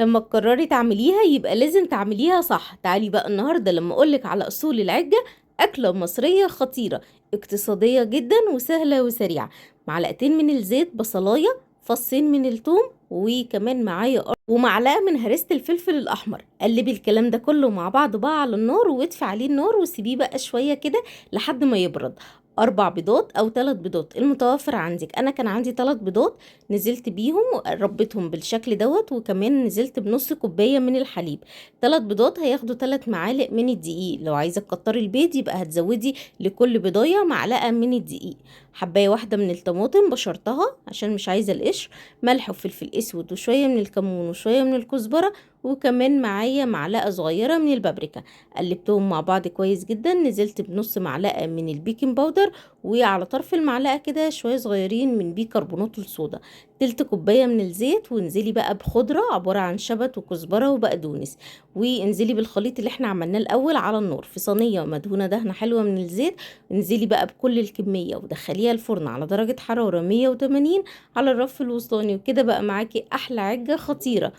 لما تقرري تعمليها يبقى لازم تعمليها صح. تعالي بقى النهارده لما اقولك على اصول العجة، اكلة مصرية خطيرة اقتصادية جدا وسهلة وسريعة. معلقتين من الزيت، بصلاية، فصين من الثوم، وكمان معايا ومعلقة من هرسة الفلفل الأحمر. قلبي الكلام ده كله مع بعض بقى على النار، واطفي عليه النار وسيبيه بقى شوية كده لحد ما يبرد. 4 بيضات أو 3 بيضات المتوفر عندك. أنا كان عندي 3 بيضات، نزلت بيهم وربيتهم بالشكل دوت، وكمان نزلت بنص كوباية من الحليب. 3 بيضات هياخدوا 3 معالق من الدقيق. لو عايزة تكتري البيض يبقى هتزودي لكل بيضاية معلقة من الدقيق. حباية واحدة من الطماطم بشرتها عشان مش عايزة القشر، ملح وفلفل اسود وشوية من الكمون وشوية من الكزبرة، وكمان معايا معلقة صغيرة من البابريكا. قلبتهم مع بعض كويس جدا. نزلت بنص معلقة من ال baking powder، وعلى طرف المعلقة كده شوية صغيرين من بيكربونات الصودا، تلت كوباية من الزيت، وانزلي بقى بخضرة عبارة عن شبت وكزبرة وبقدونس، وانزلي بالخليط اللي احنا عملناه الأول على النار في صينية مدهونة دهنة حلوة من الزيت. انزلي بقى بكل الكمية ودخليها الفرن على درجة حرارة 180 على الرف الوسطاني، وكده بقى معاكي أحلى عجة خطيرة.